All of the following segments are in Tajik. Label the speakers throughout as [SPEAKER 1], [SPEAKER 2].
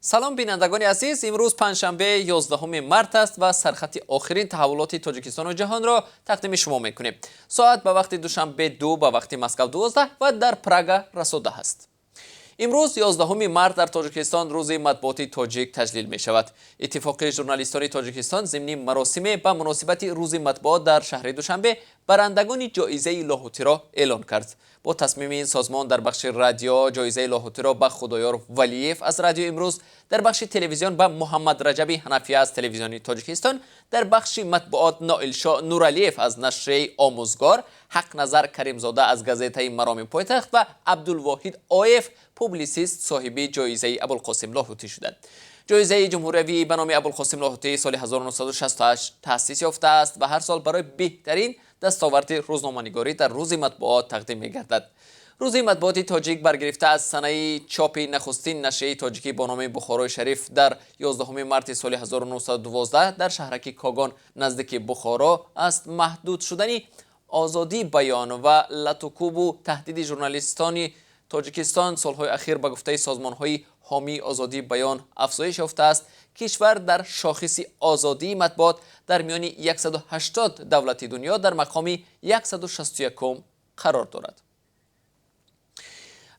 [SPEAKER 1] Салом, бинандагони азиз. Имрӯз панҷшанбе, 11 март аст ва сархати охирин таҳаввулоти Тоҷикистону ҷаҳонро тақдими шумо мекунем. Соат ба вақти Душанбе 2, ба вақти Москав 12 ва дар Прага расо 10 аст. Имрӯз, 11 март, дар Тоҷикистон Рӯзи матбуоти тоҷик таҷлил мешавад. Иттифоқи журналистони Тоҷикистон зимни маросиме ба муносибати Рӯзи матбуот дар шаҳри Душанбе барандагони ҷоизаи Лоҳутиро эълон кард. Бо тасмими ин созмон дар бахши радио ҷоизаи Лоҳутиро ба Худоёр Валиев аз Радио Имрӯз, дар бахши телевизион ба Муҳаммад Раҷаби Ҳанафия аз Телевизиони Тоҷикистон, дар бахши матбуот Ноилшо Нуралиев аз нашрияи Омӯзгор, Ҳақназар Каримзода аз газетаи Мароми пойтахт ва Абдулвоҳид Оев, публисист, соҳиби ҷоизаи Абулқосим Лоҳутӣ шуданд. Ҷоизаи ҷумҳуриявӣ ба номи Абулқосим Лоҳутӣ соли 1968 таъсис ёфтааст ва ҳар сол барои беҳтарин дастоварди рӯзноманигорӣ дар Рӯзи матбуот тақдим мегардад. Рӯзи матбуоти тоҷик баргирифта аз санаи чопи нахустин нашрияи тоҷикӣ бо номи Бухорои Шариф дар 11 марти соли 1912 дар шаҳраки Когон наздики Бухоро аст. Маҳдуд шудани озодии баён ва латукӯбу таҳдиди журналистони Тоҷикистон солҳои ахир ба гуфтаи созмонҳои ҳомии озодии баён афзоиш ёфтааст. Кишвар дар шохиси озодии матбуот дар миёни 180 давлати дунё дар мақоми 161 қарор дорад.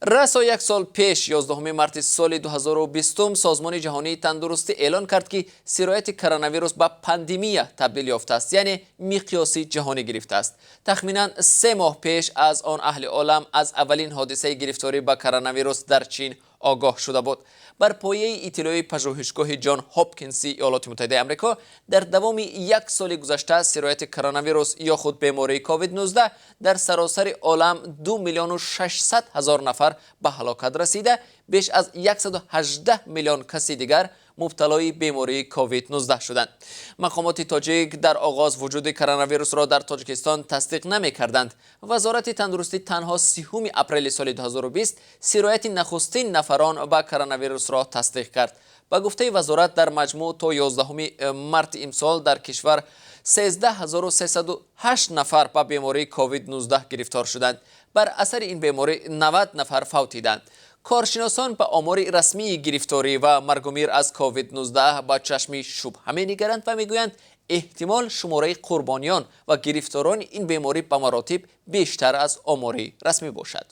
[SPEAKER 1] Расо як сол пеш, 11 марти соли 2020, Созмони ҷаҳонии тандурустӣ эълон кард, ки сирояти коронавирус ба пандемия табдил ёфтааст, яъне миқёси ҷаҳонӣ гирифтааст. Тахминан 3 моҳ пеш аз он аҳли олам аз аввалин ҳодисаи гирифторӣ ба коронавирус дар Чин огоҳ шуда буд. Бар пояи иттилои пажӯҳишгоҳи Ҷон Ҳопкинси Иёлоти Муттаҳидаи Амрико, дар давоми як соли гузашта сирояти коронавирус ё худ бемории COVID-19 дар саросари олам 2 миллиону 600 ҳазор нафар ба ҳалокат расида, беш аз 118 миллион каси дигар мубталои бемории COVID-19 шуданд. Мақомоти тоҷик дар оғоз вуҷуди коронавирусро дар Тоҷикистон тасдиқ намекарданд. Вазорати тандурустӣ танҳо 30 апрели соли 2020 сирояти нахустин нафарон ба коронавирусро тасдиқ кард. Ба гуфтаи вазорат, дар маҷмӯъ то 11 марти имсол дар кишвар 13308 нафар ба бемории COVID-19 гирифтор шуданд. Бар асари ин беморӣ 90 нафар фавтиданд. Коршиносон ба омори расмии гирифторӣ ва маргумир аз COVID-19 ба чашми шубҳа менигаранд ва мегӯянд, эҳтимол шумораи қурбониён ва гирифторони ин беморӣ ба маротиб бештар аз омори расмӣ бошад.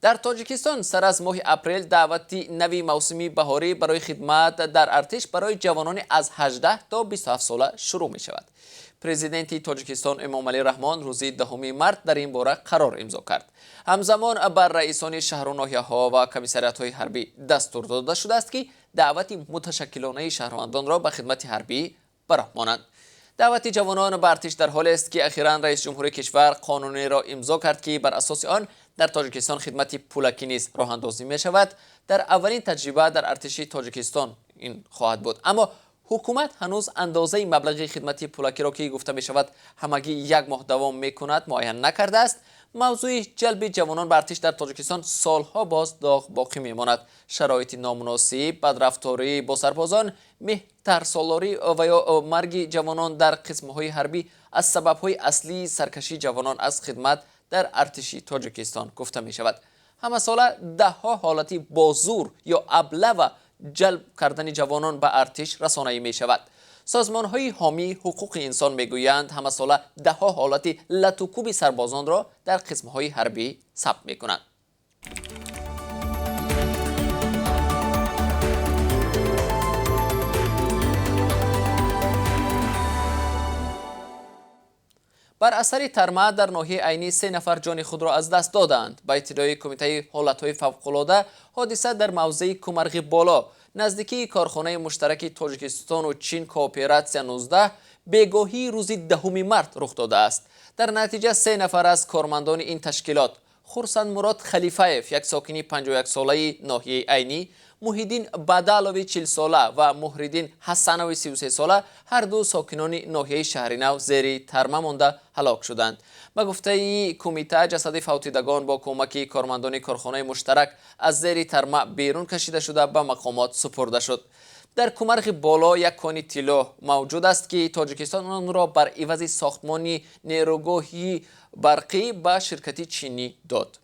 [SPEAKER 1] Дар Тоҷикистон сар аз моҳи апрел даъвати нави мавсими баҳорӣ барои хидмат дар артиш барои ҷавонони аз 18 то 27 сола шурӯъ мешавад. Президенти Тоҷикистон Эмомалӣ Раҳмон рӯзи 10 март дар ин бора қарор имзо кард. Ҳамзамон бар раисони шаҳру ноҳияҳо ва комиссариятҳои ҳарбӣ дастур дода шудааст, ки даъвати муташаккилонаи шаҳрвандонро ба хидмати ҳарбӣ ба роҳ монанд. Даъвати ҷавонон ба артиш дар ҳолест, ки ахиран раиси ҷумҳури кишвар қонунеро имзо кард, ки бар асоси он дар Тоҷикистон хидмати пулакӣ низ роҳандозӣ мешавад. Дар аввалин таҷриба дар артиши Тоҷикистон ин хоҳад буд, аммо ҳукумат ҳанӯз андозаи маблағи хидмати пулакиро, ки гуфта мешавад ҳамагӣ як моҳ давом мекунад, муайян накардааст. Мавзӯи ҷалби ҷавонон ба артиш дар Тоҷикистон солҳо боз доғ боқӣ мемонад. Шароити номуносиб, бадрафторӣ бо сарбозон, меҳтарсолорӣ ва ё марги ҷавонон дар қисмҳои ҳарбӣ аз сабабҳои аслии саркашии ҷавонон аз хидмат дар артиши Тоҷикистон гуфта мешавад. Ҳамасола даҳҳо ҳолати бозур ё аблава ҷалб кардани ҷавонон ба артиш расонаӣ мешавад. Созмонҳои ҳомии ҳуқуқи инсон мегӯянд, ҳамасола даҳҳо ҳолати латукӯби сарбозонро дар қисмҳои ҳарбӣ сабт мекунанд. Бар асари тарма дар ноҳияи Айнӣ се нафар ҷони худро аз даст доданд. Ба иттилои Кумитаи ҳолатҳои фавқулода, ҳодиса дар мавзеи Кумарғи Боло, наздикии корхонаи муштараки Тоҷикистону Чин «Кооператсия 19», бегоҳии рӯзи 10 март рух додааст. Дар натиҷа се нафар аз кормандони ин ташкилот: Хурсандмурод Халифаев, як сокини 51-солаи ноҳияи Айнӣ, Муҳиддин Бадалови 40-сола ва Муҳриддин Ҳасанови 33-сола, ҳарду сокинони ноҳияи Шаҳринав, зери тарма монда ҳалок шуданд. Ба гуфтаи кумита, ҷасади фавтидагон бо кӯмаки кормандони корхонаи муштарак аз зери тарма берун кашида шуда, ба мақомот супурда шуд. Дар Кумарғи Боло як кони тилло мавҷуд аст, ки Тоҷикистон онро бар ивази сохтмони нерӯгоҳи барқӣ ба ширкати чинӣ дод.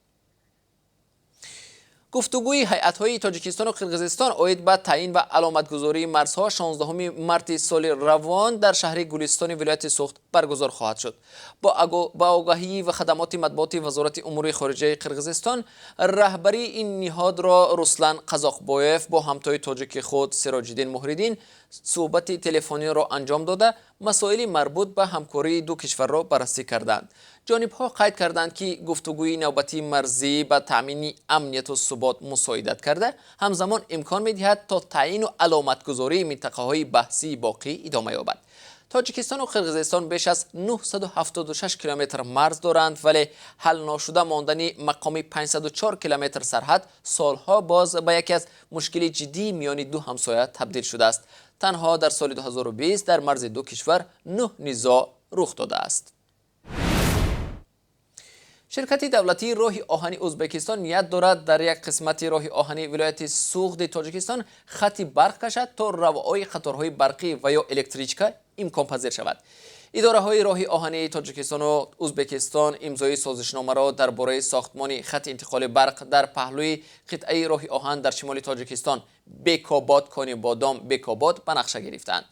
[SPEAKER 1] Гуфтугӯи ҳайатҳои Тоҷикистону Қирғизистон оид ба таъин ва аломатгузории марзҳо 16 марти соли равон дар шаҳри Гулистони вилояти Суғд баргузор хоҳад шуд. Ба огаҳӣ ва хадамоти матбуоти Вазорати умури хориҷаи Қирғизистон, раҳбарии ин ниҳодро Руслан Қазоқбоев бо ҳамтои тоҷики худ Сироҷиддин Муҳриддин суҳбати телефониро анҷом дода, масоили марбут ба ҳамкории ду кишварро баррасӣ карданд. Ҷонибҳо қайд карданд, ки гуфтугӯи навбатии марзӣ ба таъмини амнияту субот мусоидат карда, ҳамзамон имкон медиҳад, то таъину аломатгузории минтақаҳои баҳсии боқӣ идома ёбад. Тоҷикистону Қирғизистон беш аз 976 километр марз доранд, вале ҳал ношуда мондани мақоми 504 километр сарҳад солҳо боз ба яке аз мушкили ҷиддии миёни ду ҳамсоя табдил шудааст. Танҳо дар соли 2020 дар марзи ду кишвар 9 низоъ рух додааст. Ширкати давлатии роҳи оҳани Ӯзбекистон ният дорад дар як қисмати роҳи оҳани вилояти Суғди Тоҷикистон хати барқ кашад, то равои қаторҳои барқӣ ва ё электричка имконпазир шавад. Идораҳои роҳи оҳании Тоҷикистону Ӯзбекистон имзои созишномаро дар бораи сохтмони хати интиқоли барқ дар паҳлӯи қитъаи роҳи оҳан дар шимоли Тоҷикистон Бекобод Конибодом Бекобод ба нақша гирифтаанд.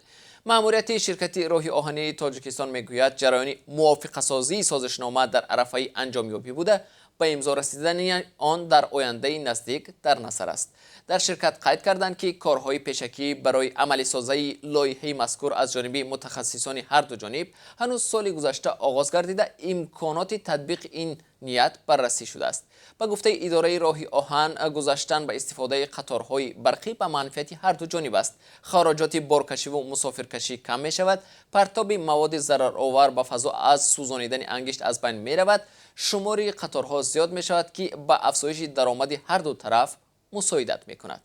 [SPEAKER 1] Маъмурияти ширкати роҳи оҳании Тоҷикистон мегӯяд, ҷараёни мувофиқасозии созишнома дар арафаи анҷомёбӣ буда, ба имзо расидани он дар ояндаи наздик дар назар аст. Дар ширкат қайд карданд, ки корҳои пешакӣ барои амалисозаи лоиҳаи мазкур аз ҷониби мутахассисони ҳар ду ҷониб ҳанӯз соли гузашта оғоз гардида, имконоти татбиқи ин ният баррасӣ шудааст. Ба гуфтаи идораи роҳи оҳан, гузаштан ба истифодаи қаторҳои барқӣ ба манфиати ҳар ду ҷониб аст. Хароҷоти боркашиву мусофиркашӣ кам мешавад, партоби маводи зараровар ба фазо аз сӯзонидани ангишт аз байн меравад, шумори қаторҳо зиёд мешавад, ки ба афзоиши даромади ҳар ду тараф мусоидат мекунад.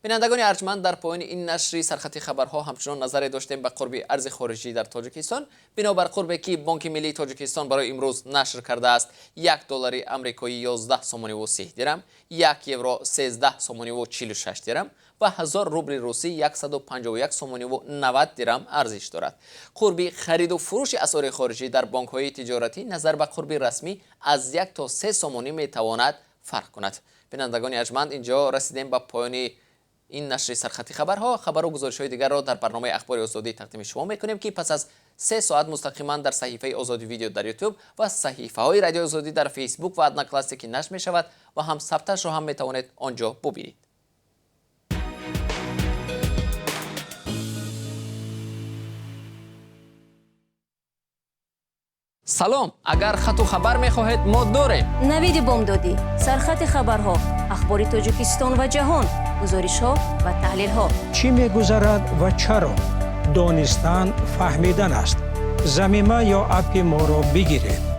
[SPEAKER 1] Бинандагони арҷманд, дар поёни ин нашри сархати хабарҳо ҳамчунон назаре доштем ба қурби арзи хориҷӣ дар Тоҷикистон. Бинобар қурбе ки Бонки миллии Тоҷикистон барои имрӯз нашр кардааст, 1 доллари амрикоӣ 11 сомониву 30 дирам, 1 евро 13 сомониву 46 дирам ва 1000 рубли русӣ 151 сомониву 90 дирам арзиш дорад. Қурби хариду фурӯши асъори хориҷӣ дар бонкҳои тиҷоратӣ назар ба қурби расмӣ аз 1 то 3 сомонӣ метавонад фарқ кунад. Бинандагони арҷманд, инҷо расидем ба поёни ин нашри сархати хабарҳо. Хабару гузоришҳои дигарро дар барномаи Ахбори Озодӣ тақдими шумо мекунем, ки пас аз 3 соат мустақиман дар саҳифаи Озодӣ видео дар Ютуб ва саҳифаҳои Радиои Озодӣ дар Фейсбук ва Одноклассники нашр мешавад ва ҳам сабташро ҳам метавонед он ҷо бубинед. Салом, агар хату хабар мехоҳед, мо дорем.
[SPEAKER 2] Навиди бомдодӣ, сархати хабарҳо, ахбори Тоҷикистон ва ҷаҳон, гузоришҳо ва таҳлилҳо.
[SPEAKER 3] Чӣ мегузарад ва чаро? Донистан фаҳмидан аст. Замима ё аппи моро бигиред.